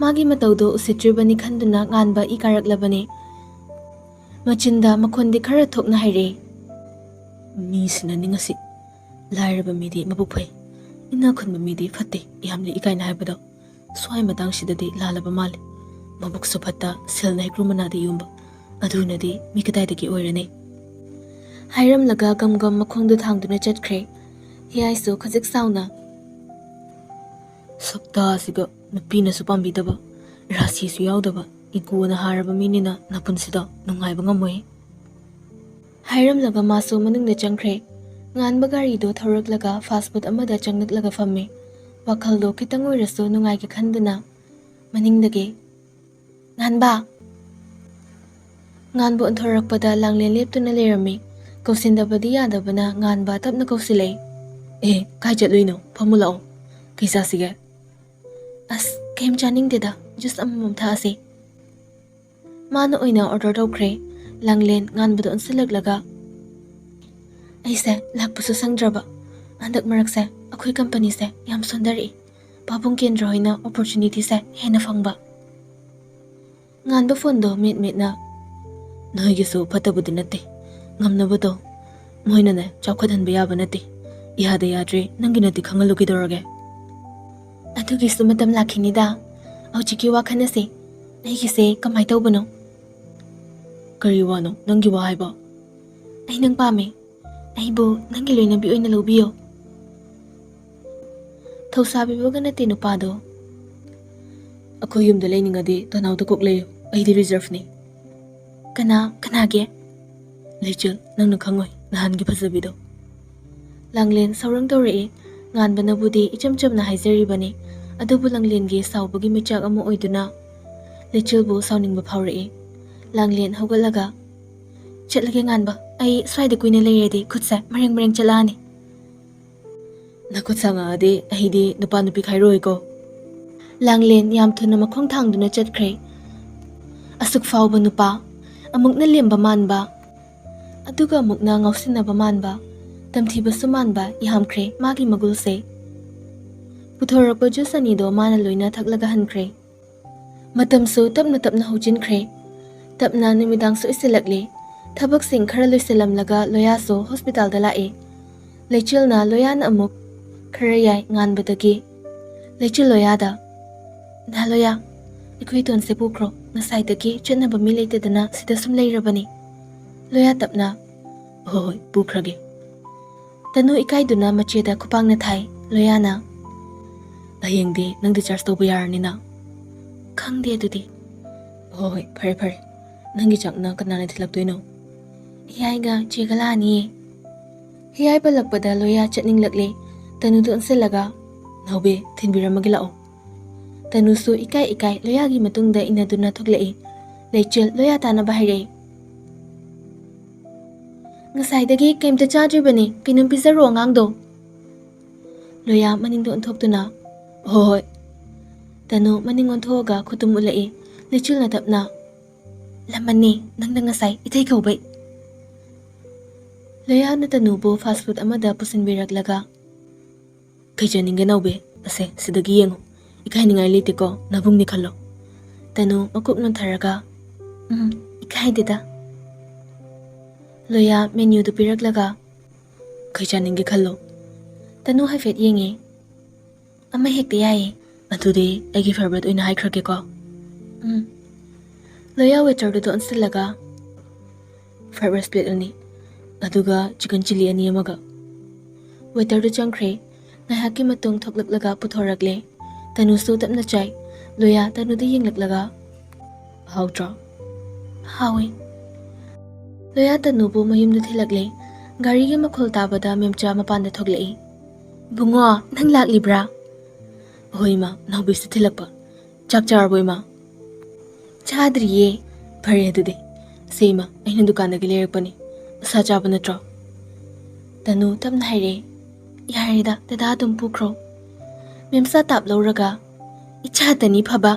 ꯃꯥꯒꯤ ꯃꯇꯧꯗꯨ ꯎꯁꯤꯠꯇ꯭ꯔꯤꯕꯅꯤ ꯈꯟꯗꯨꯅ ꯉꯥꯟꯕ ꯏ ꯀꯥꯔꯛꯂꯕꯅꯤ꯫ ꯃꯆꯤꯟꯗ ꯃꯈꯣꯟꯗꯤ ꯈꯔ ꯊꯣꯛꯅ ꯍꯥꯏꯔꯛꯏ, "ꯃꯤꯁꯤꯅ ꯅꯤꯡꯉꯁꯤ, ꯂꯥꯏꯔꯕ ꯃꯤꯗꯤ ꯃꯕꯨꯛ ꯐꯩ, ꯏꯅꯥꯛ ꯈꯨꯟꯕ ꯃꯤꯗꯤ ꯐꯠꯇꯦ, ꯌꯥꯝꯅ ꯏꯀꯥꯏꯅ ꯍꯥꯏꯕꯗꯣ꯫ ꯁ꯭ꯋꯥꯏ ꯃꯇꯥꯡꯁꯤꯗꯗꯤ ꯂꯥꯜꯂꯕ ꯃꯥꯜꯂꯦ꯫ ꯃꯕꯨꯛꯁꯨ ꯐꯠꯇ, ꯁꯦꯜꯅ ꯍꯩꯀ꯭ꯔꯨ ꯃꯅꯥꯗ ꯌꯣꯝꯕ, ꯑꯗꯨꯅꯗꯤ ꯃꯤ ꯀꯗꯥꯏꯗꯒꯤ ꯑꯣꯏꯔꯅꯤ?" ꯍꯥꯏꯔꯝꯂꯒ ꯒꯝ ꯒꯝ ꯃꯈꯣꯡꯗꯨ ꯊꯥꯡꯗꯨꯅ ꯆꯠꯈ꯭ꯔꯦ꯫ ꯍꯤꯌꯥꯏꯁꯨ ꯈꯖꯤꯛ ꯁꯥꯎꯅ, "ꯁꯛꯇꯥꯁꯤꯒ, ꯅꯨꯄꯤꯅꯁꯨ ꯄꯥꯝꯕꯤꯗꯕ, ꯔꯥꯁꯤꯁꯨ ꯌꯥꯎꯗꯕ, ꯏꯒꯣꯅ ꯍꯥꯔꯕ ꯃꯤꯅꯤꯅ ꯅꯄꯨꯟꯁꯤꯗ ꯅꯨꯡꯉꯥꯏꯕ ꯉꯝꯃꯣꯏ꯫" ꯍꯥꯏꯔꯝꯂꯒ ꯃꯥꯁꯨ ꯃꯅꯨꯡꯗ ꯆꯪꯈ꯭ꯔꯦ꯫ ꯉꯥꯟꯕ ꯒꯥꯔꯤꯗꯣ ꯊꯧꯔꯛꯂꯒ ꯐꯥꯁ ꯐꯨꯗ ꯑꯃꯗ ꯆꯪꯂꯛꯂꯒ ꯐꯝꯃꯤ꯫ ꯋꯥꯈꯜꯗꯣ ꯈꯤꯇꯪ ꯑꯣꯏꯔꯁꯨ ꯅꯨꯡꯉꯥꯏꯒꯦ ꯈꯟꯗꯨꯅ ꯃꯅꯤꯡꯗꯒꯤ, "ꯉꯥꯟꯕ!" ꯉꯥꯟꯕ ꯑꯣꯟꯊꯣꯔꯛꯄꯗ ꯂꯥꯡꯂꯦꯟ ꯂꯦꯞꯇꯨꯅ ꯂꯩꯔꯝꯃꯤ꯫ ꯀꯧꯁꯤꯟꯗꯕꯗꯤ ꯌꯥꯗꯕꯅ ꯉꯥꯟꯕ ꯇꯞꯅ ꯀꯧꯁꯤꯜꯂꯛꯏ꯫ "ꯑꯦ, ꯀꯥꯏ ꯆꯠꯂꯨꯏꯅꯣ? ꯐꯝꯃꯨ ꯂꯥꯛꯑꯣ꯫" "ꯀꯩ ꯆꯥꯁꯤꯒꯦ?" "ꯑꯁ, ꯀꯩꯝ ꯆꯥꯅꯤꯡꯗꯦꯗ, ꯖꯨꯁ ꯑꯃꯃꯝ ꯊꯛꯑꯁꯦ꯫" ꯃꯥꯅ ꯑꯣꯏꯅ ꯑꯣꯔꯗꯔ ꯇꯧꯈ꯭ꯔꯦ꯫ ꯂꯥꯡꯂꯦꯟ ꯉꯥꯟꯕꯗ ꯑꯣꯟꯁꯤꯜꯂꯛꯂꯒ, "ꯑꯩꯁꯦ ꯂꯥꯛꯄꯁꯨ ꯁꯪꯗ꯭ꯔꯕ꯫ ꯍꯟꯗꯛ ꯃꯔꯛꯁꯦ ꯑꯩꯈꯣꯏ ꯀꯝꯄꯅꯤꯁꯦ ꯌꯥꯝ ꯁꯣꯟꯊꯔꯛꯏ꯫ ꯄꯥꯕꯨꯡ ꯀꯦꯟꯗ꯭ꯔ ꯍꯣꯏꯅ ꯑꯣꯄꯣꯔꯆꯨꯅꯤꯇꯤꯁꯦ ꯍꯦꯟꯅ ꯐꯪꯕ꯫" ꯉꯥꯟꯕ ꯐꯣꯟꯗꯣ ꯃꯤꯠ ꯃꯤꯠꯅ, "ꯅꯣꯏꯒꯤꯁꯨ ꯐꯠꯇꯕꯗꯤ ꯅꯠꯇꯦ, ꯉꯝꯅꯕ ꯇꯧ꯫ ꯃꯣꯏꯅꯅꯦ ꯆꯥꯎꯈꯠꯍꯟꯕ ꯌꯥꯕ ꯅꯠꯇꯦ꯫ ꯌꯥꯗ ꯌꯥꯗ꯭ꯔꯦ, ꯅꯪꯒꯤ ꯅꯠꯇꯤ ꯈꯪꯍꯜꯂꯨ ꯀꯩꯗꯧꯔꯒꯦ?" "ꯑꯗꯨꯒꯤꯁꯨ ꯃꯇꯝ ꯂꯥꯛꯈꯤꯅꯤꯗ꯫ ꯍꯧꯖꯤꯛꯀꯤ ꯋꯥ ꯈꯟꯅꯁꯦ꯫ ꯑꯩꯒꯤꯁꯦ ꯀꯃꯥꯏ ꯇꯧꯕꯅꯣ?" "ꯀꯔꯤ ꯋꯥꯅꯣ ꯅꯪꯒꯤ ꯋꯥ ꯍꯥꯏꯕꯣ?" "ꯑꯩ ꯅꯪ ꯄꯥꯝꯃꯦ꯫ ꯑꯩꯕꯨ ꯅꯪꯒꯤ ꯂꯣꯏꯅꯕꯤ ꯑꯣꯏꯅ ꯂꯧꯕꯤꯌꯣ꯫" ꯊꯧꯁꯥꯕꯤꯕꯒ ꯅꯠꯇꯦ ꯅꯨꯄꯥꯗꯣ꯫ "ꯑꯩꯈꯣꯏ ꯌꯨꯝꯗ ꯂꯩꯅꯤꯡꯉꯗꯤ ꯇꯅꯥꯎꯗ ꯀꯣꯛ ꯂꯩꯌꯨ, ꯑꯩꯗꯤ ꯔꯤꯖꯔꯚꯅꯤ꯫" "ꯀꯅꯥ, ꯀꯅꯥꯒꯤ?" "ꯂꯩꯆꯤꯜ, ꯅꯪꯅ ꯈꯪꯉꯣꯏ, ꯅꯍꯥꯟꯒꯤ ꯐꯖꯕꯤꯗꯣ꯫" ꯂꯥꯡꯂꯦꯟ ꯁꯧꯔꯪ ꯇꯧꯔꯛꯏ꯫ ꯉꯥꯟꯕꯅꯕꯨꯗꯤ ꯏꯆꯝ ꯆꯝꯅ ꯍꯥꯏꯖꯔꯤꯕꯅꯤ, ꯑꯗꯨꯕꯨ ꯂꯥꯡꯂꯦꯟꯒꯤ ꯁꯥꯎꯕꯒꯤ ꯃꯩꯆꯥꯛ ꯑꯃ ꯑꯣꯏꯗꯨꯅ ꯂꯩꯆꯤꯜꯕꯨ ꯁꯥꯎꯅꯤꯡꯕ ꯐꯥꯎꯔꯛꯏ꯫ ꯂꯥꯡꯂꯦꯟ ꯍꯧꯒꯠꯂꯒ, "ꯆꯠꯂꯒꯦ ꯉꯥꯟꯕ, ꯑꯩ ꯁ꯭ꯋꯥꯏꯗ ꯀꯨꯏꯅ ꯂꯩꯔꯗꯤ ꯈꯨꯠꯁꯦ ꯃꯔꯦꯡ ꯃꯔꯦꯡ ꯆꯠꯂꯛꯑꯅꯤ꯫" "ꯅꯈꯨꯠ ꯁꯥꯡꯉꯛꯑꯗꯤ ꯑꯩꯗꯤ ꯅꯨꯄꯥ ꯅꯨꯄꯤ ꯈꯥꯏꯔꯣꯏꯀꯣ꯫" ꯂꯥꯡꯂꯦꯟ ꯌꯥꯝ ꯊꯨꯅ ꯃꯈꯣꯡ ꯊꯥꯡꯗꯨꯅ ꯆꯠꯈ꯭ꯔꯦ꯫ ꯑꯁꯨꯛ ꯐꯥꯎꯕ ꯅꯨꯄꯥ, ꯑꯃꯨꯛꯅ ꯂꯦꯝꯕ ꯃꯥꯟꯕ, ꯑꯗꯨꯒ ꯑꯃꯨꯛꯅ ꯉꯥꯎꯁꯤꯟꯅꯕ ꯃꯥꯟꯕ, ꯇꯝꯊꯤꯕꯁꯨ ꯃꯥꯟꯕ ꯌꯥꯝꯈ꯭ꯔꯦ ꯃꯥꯒꯤ ꯃꯒꯨꯜꯁꯦ꯫ ꯄꯨꯊꯣꯔꯛꯄ ꯖꯨꯁ ꯑꯅꯤꯗꯣ ꯃꯥꯅ ꯂꯣꯏꯅ ꯊꯛꯂꯒ ꯍꯟꯈ꯭ꯔꯦ꯫ ꯃꯇꯝꯁꯨ ꯇꯞꯅ ꯇꯞꯅ ꯍꯧꯖꯤꯟꯈ꯭ꯔꯦ꯫ ꯇꯞꯅ ꯅꯨꯃꯤꯗꯥꯡꯁꯨ ꯑꯣꯏꯁꯤꯜꯂꯛꯂꯦ꯫ ꯊꯕꯛꯁꯤꯡ ꯈꯔ ꯂꯣꯏꯁꯤꯜꯂꯝꯂꯒ ꯂꯣꯌꯥꯁꯨ ꯍꯣꯁꯄꯤꯇꯥꯜꯗ ꯂꯥꯛꯑꯦ꯫ ꯂꯩꯆꯤꯜꯅ ꯂꯣꯌꯥꯅ ꯑꯃꯨꯛ ꯈꯔ ꯌꯥꯏ ꯉꯥꯟꯕꯗꯒꯤ꯫ ꯂꯩꯆꯤꯜ ꯂꯣꯌꯥꯗ, "ꯅꯍꯥ ꯂꯣꯌꯥ, ꯑꯩꯈꯣꯏ ꯇꯣꯟꯁꯦ ꯄꯨꯈ꯭ꯔꯣ, ꯉꯁꯥꯏꯗꯒꯤ ꯆꯠꯅꯕ ꯃꯤ ꯂꯩꯇꯗꯅ ꯁꯤꯗ ꯁꯨꯝ ꯂꯩꯔꯕꯅꯤ꯫" ꯂꯣꯌꯥ ꯇꯞꯅ, "ꯍꯣꯏ, ꯍꯣꯏ, ꯄꯨꯈ꯭ꯔꯒꯦ꯫" ꯇꯅꯨ ꯏꯀꯥꯏꯗꯨꯅ ꯃꯆꯦꯗ ꯈꯨꯄꯥꯛꯅ ꯊꯥꯏ꯫ ꯂꯣꯌꯥꯅ, "ꯍꯌꯦꯡꯗꯤ ꯅꯪ ꯗꯤꯁꯆꯥꯔꯖ ꯇꯧꯕ ꯌꯥꯔꯅꯤꯅ?" "ꯈꯪꯗꯦ ꯑꯗꯨꯗꯤ꯫" "ꯍꯣꯏ, ꯍꯣꯏ, ꯐꯔꯦ, ꯐꯔꯦ꯫ ꯅꯪꯒꯤ ꯆꯥꯛꯅ ꯀꯅꯥꯅ ꯊꯤꯜꯂꯛꯇꯣꯏꯅꯣ?" "ꯏꯌꯥꯏꯒ ꯆꯦꯒ ꯂꯥꯛꯑꯅꯤꯌꯦ꯫" ꯍꯤꯌꯥꯏ ꯄꯜꯂꯛꯄꯗ ꯂꯣꯌꯥ ꯆꯠꯅꯤꯡꯂꯛꯂꯦ꯫ ꯇꯅꯨꯗ ꯑꯣꯟꯁꯤꯜꯂꯒ, "ꯅꯥꯎꯕꯤ, ꯊꯤꯟꯕꯤꯔꯝꯃꯒꯦ ꯂꯥꯛꯑꯣ꯫" ꯇꯅꯨꯁꯨ ꯏꯀꯥꯏ ꯏꯀꯥꯏ ꯂꯣꯌꯥꯒꯤ ꯃꯇꯨꯡꯗ ꯏꯟꯅꯗꯨꯅ ꯊꯣꯛꯂꯛꯏ꯫ ꯂꯩꯆꯤꯜ ꯂꯣꯌꯥ ꯇꯥꯅꯕ ꯍꯥꯏꯔꯛꯏ꯫ "ꯉꯁꯥꯏꯗꯒꯤ ꯀꯩꯝꯇ ꯆꯥꯗ꯭ꯔꯤꯕꯅꯤ, ꯀꯩꯅꯣꯝ ꯄꯤꯖꯔꯣ ꯑꯉꯥꯡꯗꯣ꯫" ꯂꯣꯌꯥ ꯃꯅꯤꯡꯗ ꯑꯣꯟꯊꯣꯛꯇꯨꯅ, "ꯍꯣꯏ, ꯍꯣꯏ꯫" ꯇꯅꯨ ꯃꯅꯤꯡ ꯑꯣꯟꯊꯣꯛꯑꯒ ꯈꯨꯇꯨꯝ ꯎꯠꯂꯛꯏ꯫ ꯂꯩꯆꯤꯜꯅ ꯇꯞꯅ, "ꯂꯃꯟꯅꯤ, ꯅꯪꯅ ꯉꯁꯥꯏ ꯏꯊꯩ ꯀꯧꯕꯩ꯫" ꯂꯣꯌꯥꯅ ꯇꯅꯨꯕꯨ ꯐꯥꯁ ꯐꯨꯗ ꯑꯃꯗ ꯄꯨꯁꯤꯟꯕꯤꯔꯛꯂꯒ, "ꯀꯩ ꯆꯥꯅꯤꯡꯒꯦ ꯅꯥꯎꯕꯤ? ꯑꯁꯦ, ꯁꯤꯗꯒꯤ ꯌꯦꯡꯉꯨ꯫ ꯏꯀꯥꯏꯅꯤꯡꯉꯥꯏ ꯂꯩꯇꯦꯀꯣ, ꯅꯕꯨꯡꯅꯤ ꯈꯜꯂꯣ꯫" ꯇꯅꯨ ꯃꯀꯣꯛ ꯅꯣꯟꯊꯔꯒ, "ꯎꯝ, ꯏꯀꯥꯏꯗꯦꯗ꯫" ꯂꯣꯌꯥ ꯃꯦꯅ꯭ꯌꯨꯗꯨ ꯄꯤꯔꯛꯂꯒ, "ꯀꯩ ꯆꯥꯅꯤꯡꯒꯦ ꯈꯜꯂꯣ꯫" ꯇꯅꯨ ꯍꯥꯏꯐꯦꯠ ꯌꯦꯡꯉꯦ꯫ "ꯑꯃ ꯍꯦꯛꯇ ꯌꯥꯏꯌꯦ꯫" "ꯑꯗꯨꯗꯤ ꯑꯩꯒꯤ ꯐꯦꯚꯔꯦꯠ ꯑꯣꯏꯅ ꯍꯥꯏꯈ꯭ꯔꯒꯦꯀꯣ꯫" "ꯎꯝ꯫" ꯂꯣꯌꯥ ꯋꯦꯇꯔꯗꯨꯗ ꯑꯣꯟꯁꯤꯜꯂꯒ, "ꯐ꯭ꯔꯥꯏꯗ ꯔꯥꯏꯁ ꯄ꯭ꯂꯦꯠ ꯑꯅꯤ, ꯑꯗꯨꯒ ꯆꯤꯀꯟ ꯆꯤꯂꯤ ꯑꯅꯤ ꯑꯃꯒ꯫" ꯋꯦꯇꯔꯗꯨ ꯆꯪꯈ꯭ꯔꯦ꯫ ꯉꯥꯏꯍꯥꯛꯀꯤ ꯃꯇꯨꯡ ꯊꯣꯛꯂꯛꯂꯒ ꯄꯨꯊꯣꯔꯛꯂꯦ꯫ ꯇꯅꯨꯁꯨ ꯇꯞꯅ ꯆꯥꯏ꯫ ꯂꯣꯌꯥ ꯇꯅꯨꯗ ꯌꯦꯡꯂꯛꯂꯒ, "ꯍꯥꯎꯇ꯭ꯔꯣ?" "ꯍꯥꯎꯋꯦ꯫" ꯂꯣꯌꯥ ꯇꯅꯨꯕꯨ ꯃꯌꯨꯝꯗ ꯊꯤꯜꯂꯛꯂꯦ꯫ ꯒꯥꯔꯤꯒꯤ ꯃꯈꯣꯜ ꯇꯥꯕꯗ ꯃꯦꯝꯆꯥ ꯃꯄꯥꯟꯗ ꯊꯣꯛꯂꯛꯏ꯫ "ꯏꯕꯨꯡꯉꯣ, ꯅꯪ ꯂꯥꯛꯂꯤꯕ꯭ꯔꯥ?" "ꯍꯣꯏ ꯏꯃꯥ, ꯅꯥꯎꯕꯤꯁꯨ ꯊꯤꯜꯂꯛꯄ꯫ ꯆꯥꯛ ꯆꯥꯔꯕꯣ ꯏꯃꯥ?" "ꯆꯥꯗ꯭ꯔꯤꯌꯦ꯫" "ꯐꯔꯦ ꯑꯗꯨꯗꯤ꯫ ꯁꯦ ꯏꯃꯥ, ꯑꯩꯅ ꯗꯨꯀꯥꯟꯗꯒꯤ ꯂꯩꯔꯛꯄꯅꯤ꯫ ꯑꯁꯥ ꯆꯥꯕ ꯅꯠꯇ꯭ꯔꯣ?" ꯇꯅꯨ ꯇꯞꯅ ꯍꯥꯏꯔꯛꯑꯦ꯫ "ꯌꯥꯔꯦꯗ, ꯗꯗꯥ ꯑꯗꯨꯝ ꯄꯨꯈ꯭ꯔꯣ꯫" ꯃꯦꯝꯆꯥ ꯇꯥꯞ ꯂꯧꯔꯒ, "ꯏꯆꯥꯇꯅꯤ ꯐꯕ꯫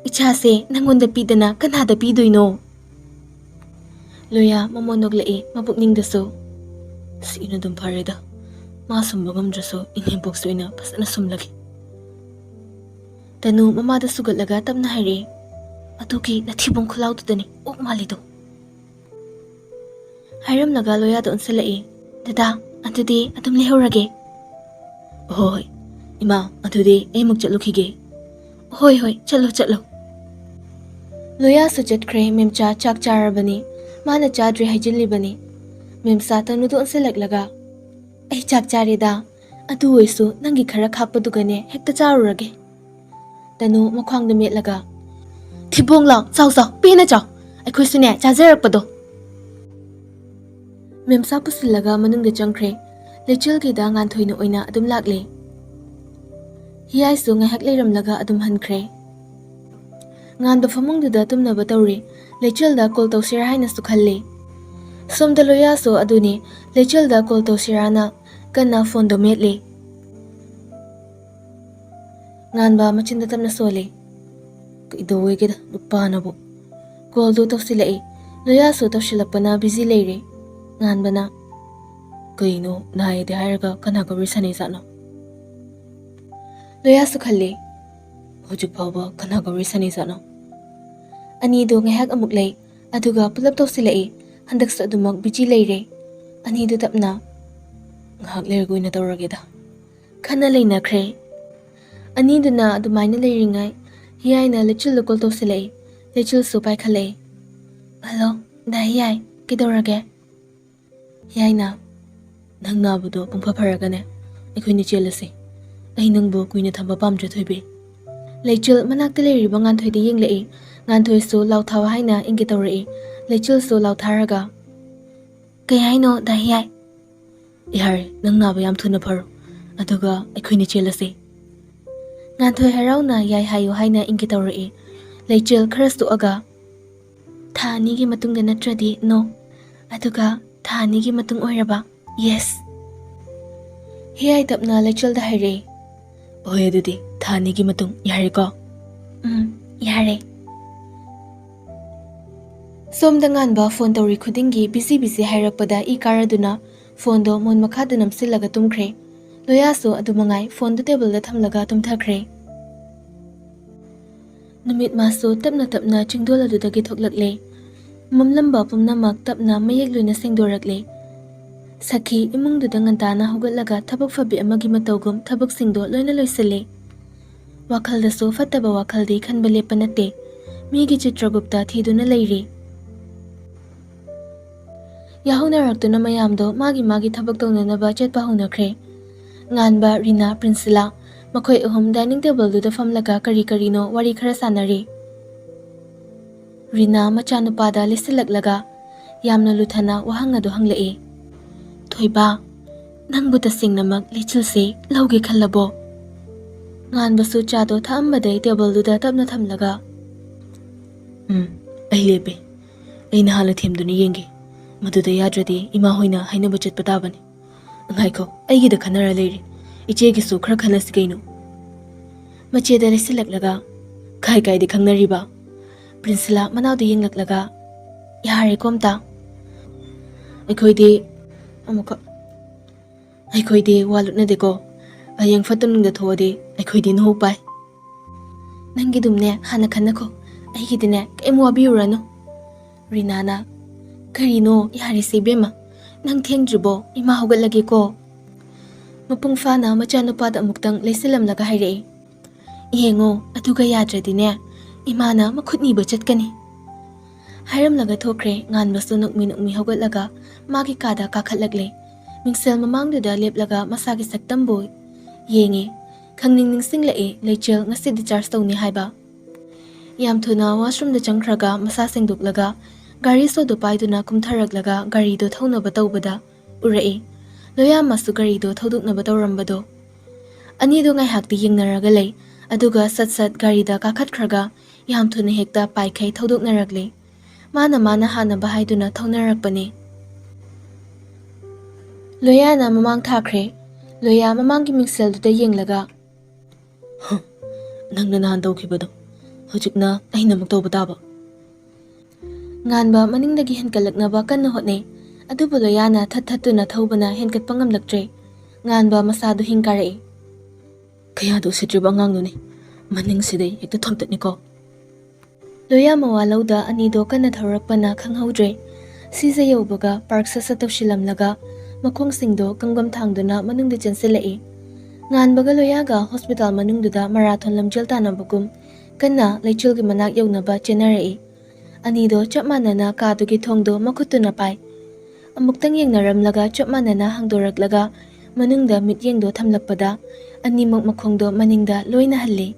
ꯏꯆꯥꯁꯦ ꯅꯪꯉꯣꯟꯗ ꯄꯤꯗꯅ ꯀꯅꯥꯗ ꯄꯤꯗꯣꯏꯅꯣ?" ꯂꯣꯌꯥ ꯃꯃꯣꯟ ꯅꯣꯛꯂꯛꯑꯦ, ꯃꯄꯨꯛꯅꯤꯡꯗꯁꯨ, "ꯁꯤꯅ ꯑꯗꯨꯝ ꯐꯔꯦꯗ꯫ ꯃꯥ ꯁꯨꯝꯕ ꯉꯝꯗ꯭ꯔꯁꯨ ꯏꯅꯦꯝꯄꯣꯛꯁꯦ ꯑꯣꯏꯅ ꯐꯖꯅ ꯁꯨꯝꯂꯒꯦ꯫" ꯇꯅꯨ ꯃꯃꯥꯗ ꯁꯨꯒꯠꯂꯒ ꯇꯞꯅ ꯍꯥꯏꯔꯛꯑꯦ, "ꯑꯗꯨꯒꯤ ꯅꯊꯤꯕꯣꯡ ꯈꯨꯂꯥꯎꯗꯨꯗꯅꯤ ꯑꯣꯛ ꯃꯥꯜꯂꯤꯗꯣ꯫" ꯍꯥꯏꯔꯝꯂꯒ ꯂꯣꯌꯥꯗ ꯑꯣꯟꯁꯤꯜꯂꯛꯑꯦ꯫ "ꯗꯗꯥ, ꯑꯗꯨꯗꯤ ꯑꯗꯨꯝ ꯂꯩꯍꯧꯔꯒꯦ꯫" "ꯍꯣꯏ, ꯏꯃꯥ, ꯑꯗꯨꯗꯤ ꯑꯩ ꯑꯃꯨꯛ ꯆꯠꯂꯨꯈꯤꯒꯦ꯫" "ꯍꯣꯏ, ꯍꯣꯏ, ꯆꯠꯂꯣ, ꯆꯠꯂꯣ꯫" ꯂꯣꯌꯥꯁꯨ ꯆꯠꯈ꯭ꯔꯦ꯫ ꯃꯦꯝꯆꯥ ꯆꯥꯛ ꯆꯥꯔꯕꯅꯤ꯫ ꯃꯥꯅ ꯆꯥꯗ꯭ꯔꯤ ꯍꯥꯏꯖꯤꯜꯂꯤꯕꯅꯤ꯫ ꯃꯦꯝꯆꯥ ꯇꯅꯨꯗ ꯑꯣꯟꯁꯤꯜꯂꯛꯂꯒ, "ꯑꯩ ꯆꯥꯛ ꯆꯥꯔꯦꯗ꯫ ꯑꯗꯨ ꯑꯣꯏꯁꯨ ꯅꯪꯒꯤ ꯈꯔ ꯈꯥꯛꯄꯗꯨꯒꯅꯦ ꯍꯦꯛꯇ ꯆꯥꯔꯨꯔꯒꯦ꯫" ꯇꯅꯨ ꯃꯈ꯭ꯋꯥꯡꯗ ꯃꯦꯠꯂꯒ, "ꯊꯤꯕꯣꯡ ꯂꯥꯎ, ꯆꯥꯎ ꯆꯥꯎ, ꯄꯦꯟꯅ ꯆꯥꯎ, ꯑꯩꯈꯣꯏꯁꯨꯅꯦ ꯆꯥꯖꯔꯛꯄꯗꯣ꯫" ꯃꯦꯝꯆꯥ ꯄꯨꯁꯤꯜꯂꯒ ꯃꯅꯨꯡꯗ ꯆꯪꯈ꯭ꯔꯦ꯫ ꯂꯩꯆꯤꯜꯒꯤꯗ ꯉꯥꯟꯊꯣꯏꯅ ꯑꯣꯏꯅ ꯑꯗꯨꯝ ꯂꯥꯛꯂꯦ꯫ ꯍꯤꯌꯥꯏꯁꯨ ꯉꯥꯏꯍꯥꯛ ꯂꯩꯔꯝꯂꯒ ꯑꯗꯨꯝ ꯍꯟꯈ꯭ꯔꯦ꯫ ꯉꯥꯟꯕ ꯐꯃꯨꯡꯗꯨꯗ ꯇꯨꯝꯅꯕ ꯇꯧꯔꯦ꯫ ꯂꯩꯆꯤꯜꯗ ꯀꯣꯜ ꯇꯧꯁꯤꯔꯥ ꯍꯥꯏꯅꯁꯨ ꯈꯜꯂꯦ꯫ ꯁꯣꯝꯗ ꯂꯣꯌꯥꯁꯨ ꯑꯗꯨꯅꯤ, ꯂꯩꯆꯤꯜꯗ ꯀꯣꯜ ꯇꯧꯁꯤꯔꯥꯅ ꯀꯟꯅ ꯐꯣꯟꯗꯣ ꯃꯦꯠꯂꯤ꯫ ꯉꯥꯟꯕ ꯃꯆꯤꯟꯗ ꯇꯞꯅ ꯁꯣꯜꯂꯤ꯫ "ꯀꯩꯗꯧꯋꯦꯒꯦꯗ ꯅꯨꯄꯥꯅꯕꯨ?" ꯀꯣꯜꯗꯨ ꯇꯧꯁꯤꯜꯂꯛꯏ꯫ ꯂꯣꯌꯥꯁꯨ ꯇꯧꯁꯤꯜꯂꯛꯄꯅ ꯕꯤꯖꯤ ꯂꯩꯔꯦ꯫ ꯉꯥꯟꯕꯅ, "ꯀꯩꯅꯣ, ꯅꯥꯏꯗꯦ ꯍꯥꯏꯔꯒ ꯀꯅꯥꯒ ꯋꯥꯔꯤ ꯁꯥꯟꯅꯩꯖꯥꯠꯅꯣ?" ꯂꯣꯌꯥꯁꯨ ꯈꯜꯂꯤ, "ꯍꯧꯖꯤꯛ ꯐꯥꯎꯕ ꯀꯅꯥꯒ ꯋꯥꯔꯤ ꯁꯥꯟꯅꯩꯖꯥꯠꯅꯣ?" ꯑꯅꯤꯗꯨ ꯉꯥꯏꯍꯥꯛ ꯑꯃꯨꯛ ꯂꯩ, ꯑꯗꯨꯒ ꯄꯨꯂꯞ ꯇꯧꯁꯤꯜꯂꯛꯏ꯫ ꯍꯟꯗꯛꯁꯨ ꯑꯗꯨꯃꯛ ꯕꯤꯖꯤ ꯂꯩꯔꯦ꯫ ꯑꯅꯤꯗꯨ ꯇꯞꯅ, "ꯉꯥꯏꯍꯥꯛ ꯂꯩꯔꯒ ꯑꯣꯏꯅ ꯇꯧꯔꯒꯦꯗ"꯫ ꯈꯟꯅ ꯂꯩꯅꯈ꯭ꯔꯦ꯫ ꯑꯅꯤꯗꯨꯅ ꯑꯗꯨꯃꯥꯏꯅ ꯂꯩꯔꯤꯉꯩ, ꯍꯤꯌꯥꯏꯅ ꯂꯩꯆꯤꯜꯗ ꯀꯣꯜ ꯇꯧꯁꯤꯜꯂꯛꯏ꯫ ꯂꯩꯆꯤꯜꯁꯨ ꯄꯥꯏꯈꯠꯂꯛꯏ꯫ "ꯍꯜꯂꯣ, ꯗꯥ ꯍꯤꯌꯥꯏ, ꯀꯩꯗꯧꯔꯒꯦ?" ꯍꯤꯌꯥꯏꯅ, "ꯅꯪ ꯅꯥꯕꯗꯣ ꯄꯨꯡꯐ ꯐꯔꯒꯅꯦ, ꯑꯩꯈꯣꯏꯅ ꯆꯦꯜꯂꯁꯤ꯫ ꯑꯩ ꯅꯪꯕꯨ ꯀꯨꯏꯅ ꯊꯝꯕ ꯄꯥꯝꯗ꯭ꯔꯦ, ꯊꯣꯏꯕꯤ꯫" ꯂꯩꯆꯤꯜ ꯃꯅꯥꯛꯇ ꯂꯩꯔꯤꯕ ꯉꯥꯟꯊꯣꯏꯗ ꯌꯦꯡꯂꯛꯏ꯫ ꯉꯥꯟꯊꯣꯏꯁꯨ ꯂꯥꯎꯊꯥꯎ ꯍꯥꯏꯅ ꯏꯪꯒꯦ ꯇꯧꯔꯛꯏ꯫ ꯂꯩꯆꯤꯜꯁꯨ ꯂꯥꯎꯊꯥꯔꯒ, "ꯀꯩ ꯍꯥꯏꯅꯣ, ꯗꯥ ꯍꯤꯌꯥꯏ?" "ꯌꯥꯔꯦ, ꯅꯪ ꯅꯥꯕ ꯌꯥꯝ ꯊꯨꯅ ꯐꯔꯣ, ꯑꯗꯨꯒ ꯑꯩꯈꯣꯏꯅ ꯆꯦꯜꯂꯁꯤ꯫" ꯉꯥꯟꯊꯣꯏ ꯍꯔꯥꯎꯅ ꯌꯥꯏ ꯍꯥꯏꯌꯨ ꯍꯥꯏꯅ ꯏꯪꯒꯦ ꯇꯧꯔꯛꯏ꯫ ꯂꯩꯆꯤꯜ ꯈꯔ ꯁꯣꯛꯑꯒ, "ꯊꯥ ꯑꯅꯤꯒꯤ ꯃꯇꯨꯡꯗ ꯅꯠꯇ꯭ꯔꯗꯤ no, ꯑꯗꯨꯒ ꯊꯥ ꯑꯅꯤꯒꯤ ꯃꯇꯨꯡ ꯑꯣꯏꯔꯕ yes꯫" ꯍꯤꯌꯥꯏ ꯇꯞꯅ ꯂꯩꯆꯤꯜꯗ ꯍꯥꯏꯔꯛꯏ꯫ "ꯍꯣꯏ, ꯑꯗꯨꯗꯤ ꯊꯥ ꯑꯅꯤꯒꯤ ꯃꯇꯨꯡ ꯌꯥꯔꯦꯀꯣ?" "ꯎꯝ, ꯌꯥꯔꯦ꯫" ꯁꯣꯝꯗ ꯉꯥꯟꯕ ꯐꯣꯟ ꯇꯧꯔꯤ ꯈꯨꯗꯤꯡꯒꯤ ꯕꯤꯖꯤ ꯕꯤꯖꯤ ꯍꯥꯏꯔꯛꯄꯗ ꯏ ꯀꯥꯔꯗꯨꯅ ꯐꯣꯟꯗꯣ ꯃꯣꯟ ꯃꯈꯥꯗ ꯅꯝꯁꯤꯜꯂꯒ ꯇꯨꯝꯈ꯭ꯔꯦ꯫ ꯂꯣꯌꯥꯁꯨ ꯑꯗꯨ ꯃꯉꯥꯏ, ꯐꯣꯟꯗꯨ ꯇꯦꯕꯜꯗ ꯊꯝꯂꯒ ꯇꯨꯝꯊꯈ꯭ꯔꯦ꯫ ꯅꯨꯃꯤꯠ ꯃꯥꯁꯨ ꯇꯞꯅ ꯇꯞꯅ ꯆꯤꯡꯗꯣꯜ ꯑꯗꯨꯗꯒꯤ ꯊꯣꯛꯂꯛꯂꯦ꯫ ꯃꯝꯂꯝꯕ ꯄꯨꯝꯅꯃꯛ ꯇꯞꯅ ꯃꯌꯦꯛ ꯂꯣꯏꯅ ꯁꯦꯡꯗꯣꯔꯛꯂꯦ꯫ ꯁꯈꯤ ꯏꯃꯨꯡꯗꯨꯗ ꯉꯟꯇꯥꯅ ꯍꯧꯒꯠꯂꯒ ꯊꯕꯛ ꯐꯕꯤ ꯑꯃꯒꯤ ꯃꯇꯧꯒꯨꯝ ꯊꯕꯛꯁꯤꯡꯗꯣ ꯂꯣꯏꯅ ꯂꯣꯏꯁꯤꯜꯂꯦ꯫ ꯋꯥꯈꯜꯗꯁꯨ ꯐꯠꯇꯕ ꯋꯥꯈꯜꯗꯤ ꯈꯟꯕ ꯂꯦꯞꯄ ꯅꯠꯇꯦ꯫ ꯃꯤꯒꯤ ꯆꯤꯇ꯭ꯔꯒꯨꯞꯇ ꯊꯤꯗꯨꯅ ꯂꯩꯔꯤ꯫ ꯌꯥꯍꯧꯅꯔꯛꯇꯨꯅ ꯃꯌꯥꯝꯗꯣ ꯃꯥꯒꯤ ꯃꯥꯒꯤ ꯊꯕꯛ ꯇꯧꯅꯅꯕ ꯆꯠꯄ ꯍꯧꯅꯈ꯭ꯔꯦ꯫ ꯉꯥꯟꯕ, ꯔꯤꯅꯥ, ꯄ꯭ꯔꯤꯟꯁꯤꯂꯥ, ꯃꯈꯣꯏ ꯑꯍꯨꯝ ꯗꯥꯏꯅꯤꯡ ꯇꯦꯕꯜꯗꯨꯗ ꯐꯝꯂꯒ ꯀꯔꯤ ꯀꯔꯤꯅꯣ ꯋꯥꯔꯤ ꯈꯔ ꯁꯥꯟꯅꯔꯤ꯫ ꯔꯤꯅꯥ ꯃꯆꯥꯅꯨꯄꯥꯗ ꯂꯤꯁꯤꯜꯂꯛꯂꯒ ꯌꯥꯝꯅ ꯂꯨꯊꯅ ꯋꯥꯍꯪ ꯑꯗꯨ ꯍꯪꯂꯛꯏ꯫ "ꯊꯣꯏꯕ, ꯅꯪꯕꯨ ꯇꯁꯦꯡꯅꯃꯛ ꯂꯩꯆꯤꯜꯁꯦ ꯂꯧꯒꯦ ꯈꯜꯂꯕꯣ?" ꯉꯥꯟꯕꯁꯨ ꯆꯥꯗꯣ ꯊꯛꯑꯝꯕꯗꯩ ꯇꯦꯕꯜꯗꯨꯗ ꯇꯞꯅ ꯊꯝꯂꯒ, "ꯎꯝ, ꯑꯩ ꯂꯦꯞꯄꯦ꯫ ꯑꯩꯅ ꯍꯥꯟꯅ ꯊꯦꯝꯗꯨꯅ ꯌꯦꯡꯒꯦ꯫ ꯃꯗꯨꯗ ꯌꯥꯗ꯭ꯔꯗꯤ ꯏꯃꯥ ꯍꯣꯏꯅ ꯍꯥꯏꯅꯕ ꯆꯠꯄ ꯇꯥꯕꯅꯤ꯫" "ꯉꯥꯏꯈꯣ, ꯑꯩꯒꯤꯗ ꯈꯟꯅꯔ ꯂꯩꯔꯤ꯫ ꯏꯆꯦꯒꯤꯁꯨ ꯈꯔ ꯈꯜꯂꯁꯤ ꯀꯩꯅꯣ?" ꯃꯆꯦꯗ ꯂꯩꯁꯤꯜꯂꯛꯂꯒ, "ꯀꯥꯏ ꯀꯥꯏꯗꯤ ꯈꯪꯅꯔꯤꯕ?" ꯄ꯭ꯔꯤꯟꯁꯤꯂꯥ ꯃꯅꯥꯎꯗ ꯌꯦꯡꯂꯛꯂꯒ, "ꯌꯥꯔꯦꯀꯣ ꯑꯝꯇ꯫ ꯑꯩꯈꯣꯏꯗꯤ ꯑꯃꯨꯛꯀ, ꯑꯩꯈꯣꯏꯗꯤ ꯋꯥ ꯂꯨꯠꯅꯗꯦꯀꯣ꯫ ꯍꯌꯦꯡ ꯐꯠꯇ ꯅꯨꯡꯗ ꯊꯣꯛꯑꯗꯤ ꯑꯩꯈꯣꯏꯗꯤ ꯅꯣꯛ ꯄꯥꯏ꯫ ꯅꯪꯒꯤꯗꯨꯝꯅꯦ ꯍꯥꯟꯅ ꯈꯟꯅꯈꯣ, ꯑꯩꯒꯤꯗꯤꯅꯦ ꯀꯩꯝ ꯋꯥꯕꯤꯔꯨꯔꯅꯨ꯫" ꯔꯤꯅꯥꯅ, "ꯀꯔꯤꯅꯣ? ꯌꯥꯔꯦꯁꯦ ꯏꯕꯦꯝꯃ, ꯅꯪ ꯊꯦꯡꯗ꯭ꯔꯤꯕꯣ? ꯏꯃꯥ ꯍꯧꯒꯠꯂꯒꯦꯀꯣ꯫" ꯃꯄꯨꯡ ꯐꯥꯅ ꯃꯆꯥꯅꯨꯄꯥꯗ ꯑꯃꯨꯛꯇꯪ ꯂꯩꯁꯤꯜꯂꯝꯂꯒ ꯍꯥꯏꯔꯛꯏ, "ꯌꯦꯡꯉꯣ, ꯑꯗꯨꯒ ꯌꯥꯗ꯭ꯔꯗꯤꯅꯦ, ꯏꯃꯥꯅ ꯃꯈꯨꯠ ꯅꯤꯕ ꯆꯠꯀꯅꯤ꯫" ꯍꯥꯏꯔꯝꯂꯒ ꯊꯣꯛꯈ꯭ꯔꯦ꯫ ꯉꯥꯟꯕꯁꯨ ꯅꯣꯛꯃꯤ ꯅꯣꯛꯃꯤ ꯍꯧꯒꯠꯂꯒ ꯃꯥꯒꯤ ꯀꯥꯗ ꯀꯥꯈꯠꯂꯛꯂꯦ꯫ ꯃꯤꯡꯁꯦꯜ ꯃꯃꯥꯡꯗꯨꯗ ꯂꯦꯞꯂꯒ ꯃꯁꯥꯒꯤ ꯁꯛꯇꯝꯕꯨ ꯌꯦꯡꯉꯤ꯫ ꯈꯪꯅꯤꯡ ꯅꯤꯡꯁꯤꯡꯂꯛꯏ, ꯂꯩꯆꯦꯜ ꯉꯁꯤ discharge ꯇꯧꯅꯤ ꯍꯥꯏꯕ꯫ ꯌꯥꯝ ꯊꯨꯅ washroomꯗ ꯆꯪꯈ꯭ꯔꯒ ꯃꯁꯥ ꯁꯦꯡꯗꯣꯛꯂꯒ ꯒꯥꯔꯤ ꯁꯣꯗꯣ ꯄꯥꯏꯗꯨꯅ ꯀꯨꯝꯊꯔꯛꯂꯒ ꯒꯥꯔꯤꯗꯣ ꯊꯧꯅꯕ ꯇꯧꯕꯗ ꯎꯔꯛꯏ꯫ ꯂꯣꯌꯥꯃꯁꯨ ꯒꯥꯔꯤꯗꯣ ꯊꯧꯗꯣꯛꯅꯕ ꯇꯧꯔꯝꯕꯗꯣ꯫ ꯑꯅꯤꯗꯣ ꯉꯥꯏꯍꯥꯛꯇꯤ ꯌꯦꯡꯅꯔꯒ ꯂꯩ, ꯑꯗꯨꯒ ꯁꯠ ꯁꯠ ꯒꯥꯔꯤꯗ ꯀꯥꯈꯠꯈ꯭ꯔꯒ ꯌꯥꯝ ꯊꯨꯅ ꯍꯦꯛꯇ ꯄꯥꯏꯈꯩ ꯊꯧꯗꯣꯛꯅꯔꯛꯂꯦ꯫ ꯃꯥꯅ ꯃꯥꯅ ꯍꯥꯟꯅꯕ ꯍꯥꯏꯗꯨꯅ ꯊꯧꯅꯔꯛꯄꯅꯦ꯫ ꯂꯣꯌꯥꯅ ꯃꯃꯥꯡ ꯊꯥꯈ꯭ꯔꯦ꯫ ꯂꯣꯌꯥ ꯃꯃꯥꯡꯒꯤ ꯃꯤꯡꯁꯦꯜꯗꯨꯗ ꯌꯦꯡꯂꯒ, "ꯍ, ꯅꯪꯅ ꯅꯍꯥꯟ ꯇꯧꯈꯤꯕꯗꯣ, ꯍꯧꯖꯤꯛꯅ ꯑꯩꯅ ꯑꯃꯨꯛ ꯇꯧꯕ ꯇꯥꯕ꯫" ꯉꯥꯟꯕ ꯃꯅꯤꯡꯗꯒꯤ ꯍꯦꯟꯀꯠꯂꯛꯅꯕ ꯀꯟꯅ ꯍꯣꯠꯅꯩ, ꯑꯗꯨꯕꯨ ꯂꯣꯌꯥꯅ ꯊꯠ ꯊꯠꯇꯨꯅ ꯊꯧꯕꯅ ꯍꯦꯟꯀꯠꯄ ꯉꯝꯂꯛꯇ꯭ꯔꯦ꯫ ꯉꯥꯟꯕ ꯃꯁꯥꯗꯨ ꯍꯤꯡ ꯀꯥꯔꯛꯏ꯫ "ꯀꯌꯥꯗ ꯎꯁꯤꯠꯇ꯭ꯔꯤꯕ ꯑꯉꯥꯡꯅꯣꯅꯦ, ꯃꯅꯤꯡꯁꯤꯗꯩ ꯍꯦꯛꯇ ꯊꯣꯝꯇꯠꯅꯤꯀꯣ꯫" ꯂꯣꯌꯥ ꯃꯋꯥ ꯂꯧꯗ ꯑꯅꯤꯗꯣ ꯀꯟꯅ ꯊꯧꯔꯛꯄꯅ ꯈꯪꯍꯧꯗ꯭ꯔꯦ꯫ ꯁꯤꯖ ꯌꯧꯕꯒ park ꯁꯠ ꯁꯠ ꯇꯧꯁꯤꯜꯂꯝꯂꯒ ꯃꯈꯣꯡꯁꯤꯡꯗꯣ ꯀꯪꯒꯝ ꯊꯥꯡꯗꯨꯅ ꯃꯅꯨꯡꯗ ꯆꯦꯟꯁꯤꯜꯂꯛꯏ꯫ ꯉꯥꯟꯕꯒ ꯂꯣꯌꯥꯒ hospital ꯃꯅꯨꯡꯗꯨꯗ marathon ꯂꯝꯖꯦꯜ ꯇꯥꯟꯅꯕꯒꯨꯝ ꯀꯟꯅ ꯂꯩꯆꯤꯜꯒꯤ ꯃꯅꯥꯛ ꯌꯧꯅꯕ ꯆꯦꯟꯅꯔꯛꯏ꯫ ꯑꯅꯤꯗꯣ ꯆꯞ ꯃꯥꯟꯅꯅ ꯀꯥꯗꯨꯒꯤ ꯊꯣꯡꯗꯣ ꯃꯈꯨꯠꯇꯨꯅ ꯄꯥꯏ꯫ ꯑꯃꯨꯛꯇꯪ ꯌꯦꯡꯅꯔꯝꯂꯒ ꯆꯞ ꯃꯥꯟꯅꯅ ꯍꯥꯡꯗꯣꯔꯛꯂꯒ ꯃꯅꯨꯡꯗ ꯃꯤꯠꯌꯦꯡꯗꯣ ꯊꯝꯂꯛꯄꯗ ꯑꯅꯤꯃꯛ ꯃꯈꯣꯡꯗꯣ ꯃꯅꯤꯡꯗ ꯂꯣꯏꯅ ꯍꯜꯂꯤ꯫